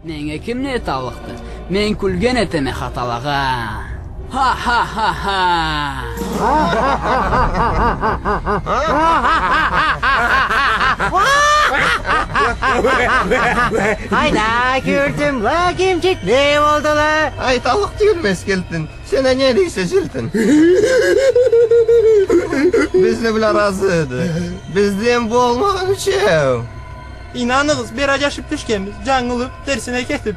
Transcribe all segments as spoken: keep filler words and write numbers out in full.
Меннге ким не эталлыкъды? Мен кюлген этеме хаталагъа. Ха-ха-ха-ха! Къайда кёрдюм, ла кимчик, не болдула? Айталлыкъ тюйюл, Мескелтин. Сен а не дейсе, Желтин? Бизни бла разы эди. Бизден болмагъан ючеу. Ийнаныгъыз, бери аджашып тюшгенбиз, джангылып, терсине кетип.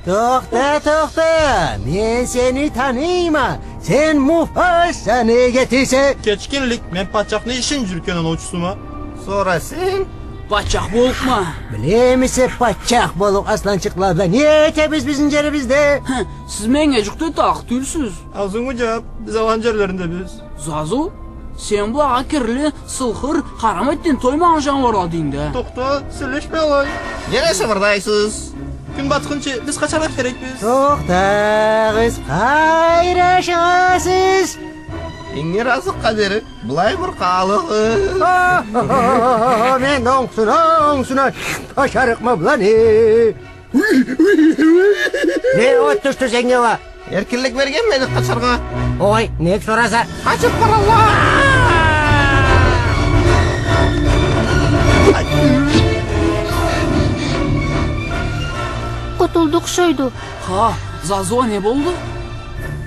Тохта, тохта, мен сени таныйма, сен Муфаса, неге десе. Кечгинлик, мен патчахны ишин джюрютген оноучусума. Сора сен? Патчах боллукъма. Билемисе, патчах боллукъ асланчыкъла бла не этебиз бизни джерибизде? Хы, сиз меннге джукъ да эталлыкъ тюйюлсюз. Аузунгу джап, биз аланы джерлериндебиз. Зазу, сен былагъа кирли, сылхыр, харам этден тоймагъан джаныуарла дейинг да. Тохта, сёлешме алай. Неге шыбырдайсыз? Кюн батхынчы биз къачаргъа керекбиз. Тохтагъыз, къайры ашыгъасыз? Ингир азыкъгъа дери, былай бир къалыгъыз. Мен онгсуна, онгсуна ашарыкъма быланы. Не от тюшдю сеннге уа? Эркинлик бергенмедик къачаргъа. Ой, нек сораса? Къачып баралла! Къутулдукъ, шойду. Ха, Зазугъа не болду?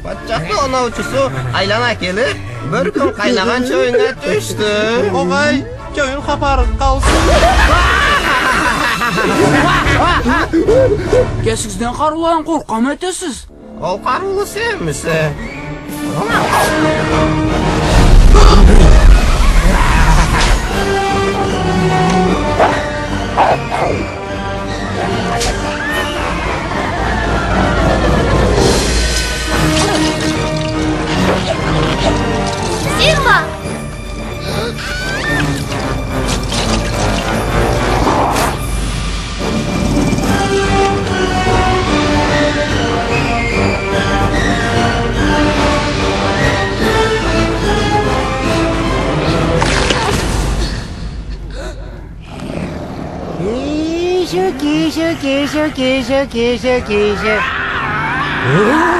Патчахны оноучусу айлана келип, бир кюн къайнагъан чоюннга тюшдю. Огъай, чоюн хапарыкъ къалсын. Кесигизден къарыулудан къоркъгъанмы этесиз? Ол къарыулу сенмисе? Сигма! Кешу, кешу, кешу, кешу, кешу, кешу. О!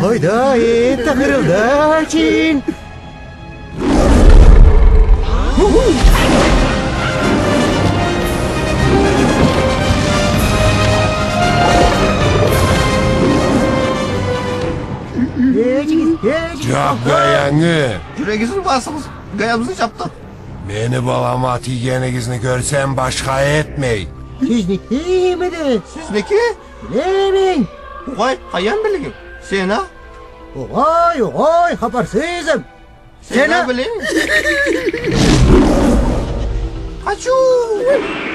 Хайда, энтта хырылда, чин. Джаб гаянг. Джюрегигизни басыгъыз, гаябызны джабдыкъ. Мени балама тийгенигизни кёрсем, башха этмей. Сизникимиди? Сизники? Билмейме. Огъай, къайдан билдинг? Сен а? Огъай, огъай, хапарсызма. Сен а? Сен а билдинг? Къачыу!